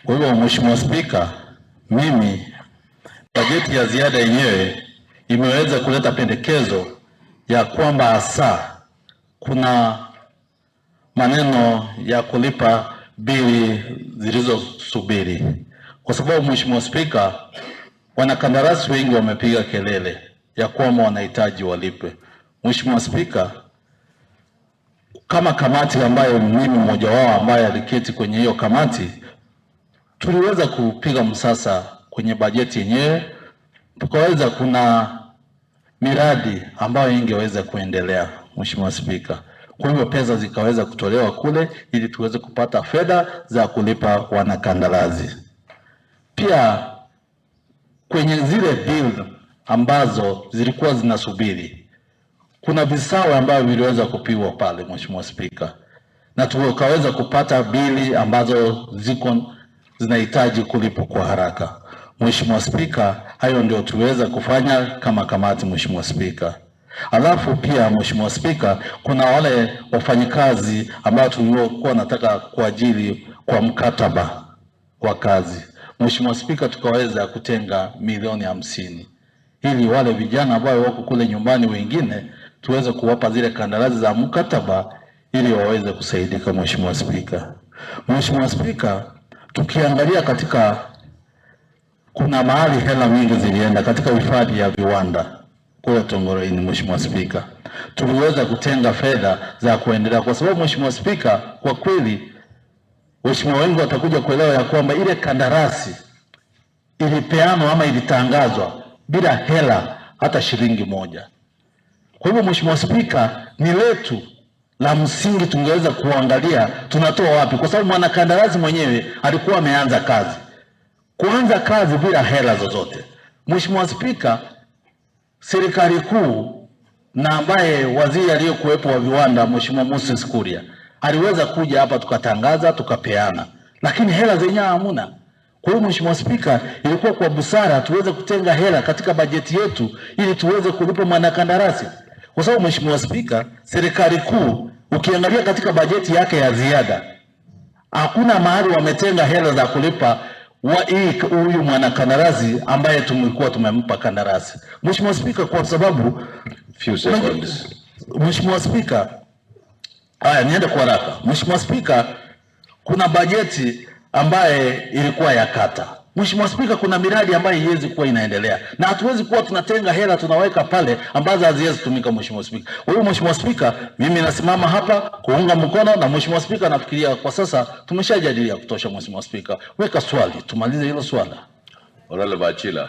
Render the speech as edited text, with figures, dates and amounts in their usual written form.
Kwa hivyo, Mheshimiwa Spika, mimi bajeti ya ziada yenyewe imeweza kuleta pendekezo ya kwamba hasa kuna maneno ya kulipa bili zilizosubiri, kwa sababu, Mheshimiwa Spika, wanakandarasi wengi wamepiga kelele ya kwamba wanahitaji walipe. Mheshimiwa Spika, kama kamati ambayo mimi mmoja wao ambaye aliketi kwenye hiyo kamati, tuliweza kupiga msasa kwenye bajeti yenyewe, tukaweza kuna miradi ambayo ingeweza kuendelea, Mheshimiwa Spika. Kwa hivyo pesa zikaweza kutolewa kule ili tuweze kupata fedha za kulipa wanakandarasi. Pia kwenye zile bill ambazo zilikuwa zinasubiri, kuna visawe ambavyo viliweza kupigwa pale, Mheshimiwa Spika, na tukaweza kupata bili ambazo ziko zinahitaji kulipwa kwa haraka. Mheshimiwa Spika, hayo ndio tuweza kufanya kama kamati, Mheshimiwa Spika. Alafu pia, Mheshimiwa Spika, kuna wale wafanyikazi ambao tuliokuwa nataka kuajiri kwa mkataba wa kazi. Mheshimiwa Spika, tukaweza kutenga milioni 50 ili wale vijana ambao wako kule nyumbani wengine tuweze kuwapa zile kandarasi za mkataba ili waweze kusaidika. Mheshimiwa Spika. Mheshimiwa Spika, tukiangalia katika kuna mahali hela nyingi zilienda katika hifadhi ya viwanda kule Tongoloini. Mheshimiwa Spika, tuliweza kutenga fedha za kuendelea, kwa sababu, Mheshimiwa Spika, kwa kweli waheshimiwa wengi watakuja kuelewa ya kwamba ile kandarasi ilipeanwa ama ilitangazwa bila hela hata shilingi moja. Kwa hivyo, Mheshimiwa Spika, ni letu la msingi tungeweza kuangalia tunatoa wapi, kwa sababu mwanakandarasi mwenyewe alikuwa ameanza kazi, kuanza kazi bila hela zozote. Mheshimiwa Spika, serikali kuu na ambaye waziri aliyekuwepo wa viwanda, Mheshimiwa Moses Kuria, aliweza kuja hapa tukatangaza tukapeana, lakini hela zenyewe hamuna. Kwa hiyo, Mheshimiwa Spika, ilikuwa kwa busara tuweze kutenga hela katika bajeti yetu ili tuweze kulipa mwanakandarasi, kwa sababu, Mheshimiwa Spika, serikali kuu ukiangalia katika bajeti yake ya ziada hakuna mahali wametenga hela za kulipa huyu mwanakandarasi ambaye tumekuwa tumempa kandarasi. Mheshimiwa Spika, kwa sababu Few seconds. Mheshimiwa Spika, haya niende kwa haraka. Mheshimiwa Spika, kuna bajeti ambaye ilikuwa ya kata. Mheshimiwa Spika, kuna miradi ambayo haiwezi kuwa inaendelea na hatuwezi kuwa tunatenga hela tunaweka pale ambazo haziwezi kutumika, Mheshimiwa Spika. Kwa hiyo, Mheshimiwa Spika, mimi nasimama hapa kuunga mkono na, Mheshimiwa Spika, nafikiria kwa sasa tumeshajadilia kutosha. Mheshimiwa Spika, weka swali tumalize hilo swala. Honorable Achila.